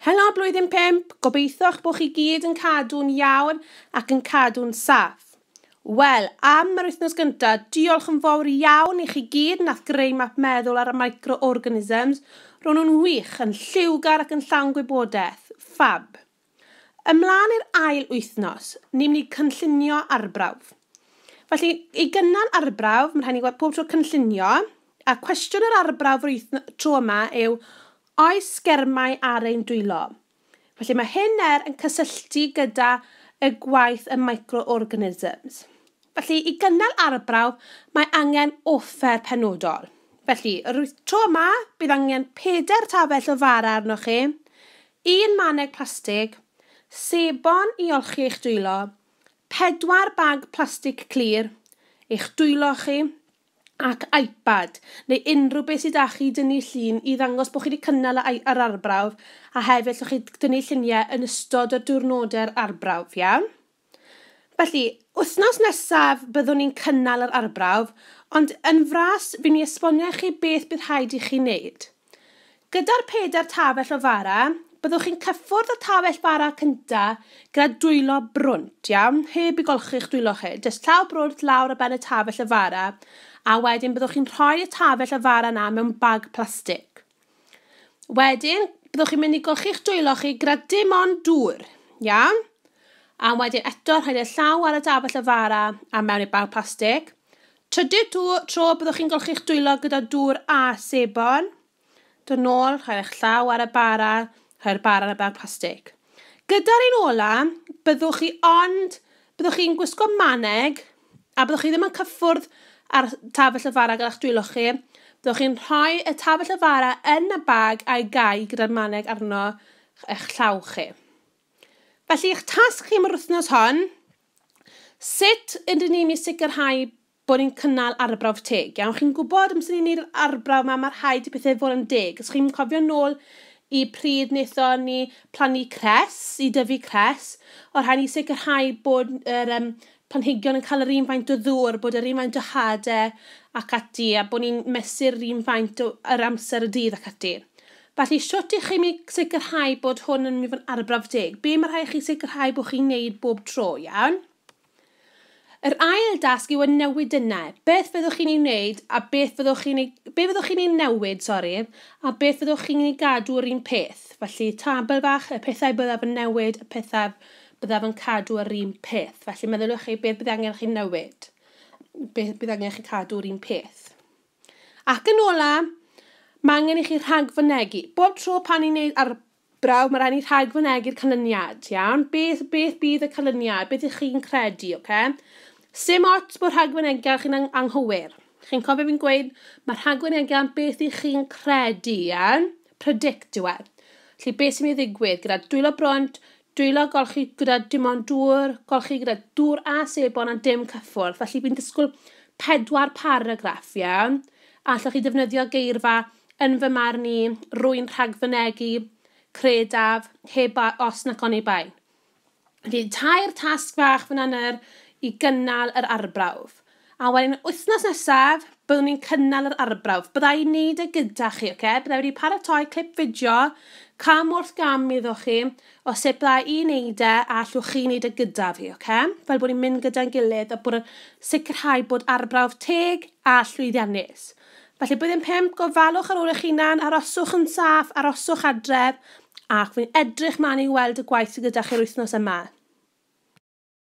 Helo blwyddyn 5, gobeithio'ch bod chi gyd yn cadw'n iawn ac yn cadw'n saff. Wel, am yr wythnos gyntaf, diolch yn fawr iawn i chi gyd nath greu map meddwl ar y microorganisms. Ro'n nhw'n wych, yn lliwgar ac yn llawn gwybodaeth. Fab. Ymlaen i'r ail wythnos, ni'n mynd i cynllunio arbrawf. Felly, i gynnal arbrawf, mae'n rhaid ni gweld pob tro cynllunio, a cwestiwn yr arbrawf yr tro yma yw, oes sgermau ar ein dwylo? Felly mae hyn yn cysylltu gyda y gwaith y microorganisms. Felly i gynnal arbrawf mae angen offer penodol. Felly yr tro yma bydd angen 4 tafell o fara arnoch chi, 1 maneg plastig, sebon i olchi eich dwylo, 4 bag plastig clir, eich dwylo chi, ac iPad, neu unrhyw beth sydd â chi dynnu llun i ddangos bod chi wedi cynnal yr arbrawf, a hefyd allwch chi dynnu lluniau yn ystod y diwrnodau'r arbrawf, iawn? Felly, wythnos nesaf byddwn ni'n cynnal yr arbrawf, ond yn fras fi'n i esbonio i chi beth bydd rhaid i chi wneud. Gyda'r 4 tafell o fara, byddwch chi'n cyffwrdd y tafell fara cyntaf gyda dwylo brwnt, iawn? Heb i golchi'ch dwylo chi. Jyst llaw brwnt lawr ar ben y tafell y fara, a wedyn byddwch chi'n rhoi y tafell y fara yna mewn bag plastig. Wedyn, byddwch chi'n mynd i golchi'ch dwylo chi gyda dim ond dŵr, iawn? A wedyn eto rhaid y llaw ar y tafell y fara a mewn i'r bag plastig. Trydydd tro byddwch chi'n golchi'ch dwylo gyda dŵr a sebon. Dod nôl, rhoi eich llaw ar y bara, rhoi'r bara yn y bag plastig. Gyda'r un ola, byddwch chi'n gwisgo maneg a byddwch chi ddim yn cyffwrdd ar tafell y fara gyda'ch dwylo chi. Byddwch chi'n rhoi y tafell y fara yn y bag a'i gau gyda'r maneg arno eich llaw chi. Felly, eich tasg chi am yr wythnos hon, sut ydyn ni'n mynd i sicrhau bod ni'n cynnal arbrawf teg? Iawn, chi'n gwybod amser ni'n gwneud yr arbrawf yma, mae rhaid i pethau fod yn deg. Os chi'n cofio nôl i pryd wnaethon ni plannu cres, i dyfu cres, o rhaid ni sicrhau bod yr planhigion yn cael yr un faint o ddŵr, bod yr un faint o hadau ac ati, a bod ni'n mesur yr un faint o yr amser y dydd ac ati. Felly, sut ych chi'n mynd sicrhau bod hwn yn mynd i fod yn arbrawf teg? Be mae rhaid chi sicrhau bod chi'n neud bob tro, iawn? Yr ail dasg yw y newidynnau. Beth fyddwch chi'n ei wneud a beth fyddwch chi'n ei newid, a beth fyddwch chi'n ei gadw yr un peth. Felly, tabl bach, y pethau byddaf yn newid, y pethau byddaf yn cadw yr un peth. Felly, meddyliwch chi beth bydd angen chi newid, beth bydd angen chi cadw yr un peth. Ac yn ola, mae angen i chi rhagfynegi. Bob tro pan ni'n gwneud arbrawf, mae rhaid ni rhagfynegi'r canlyniad, iawn? Beth bydd y canlyniad? Beth ych chi'n credu, ocê? Sim ots bod rhagfynegiad chi'n anghywir. Chi'n cofio fi'n gweud, mae rhagfynegiad beth ych chi'n credu, iawn? Predict yw e. Felly, beth sy'n mynd i ddigwydd gyda dwylo brwnt, dwylo golchi gyda dim ond dŵr, golchi gyda dŵr a sebon a dim cyffwrdd. Felly, fi'n disgwyl 4 paragraff, iawn? Allwch chi defnyddio geirfa yn fy marn i, rwy'n rhagfynegi, credaf, heb os nac oni bai. Felly, 3 tasg fach fyna nawr i gynnal yr arbrawf. A wedyn, wythnos nesaf, byddwn ni'n cynnal yr arbrawf. Bydda i'n neud e gyda chi, ocê? Bydda i wedi paratoi clip fideo, cam wrth gam iddo chi, o sut bydda i'n neud e a allwch chi neud e gyda fi, ocê? Fel bod ni'n mynd gyda'n gilydd a bod yn sicrhau bod arbrawf teg a llwyddiannus. Felly, blwyddyn 5, gofalwch ar ôl eich hunan, aroswch yn saff, aroswch adref, ac fi'n edrych mlaen i weld y gwaith sydd gyda chi'r wythnos yma.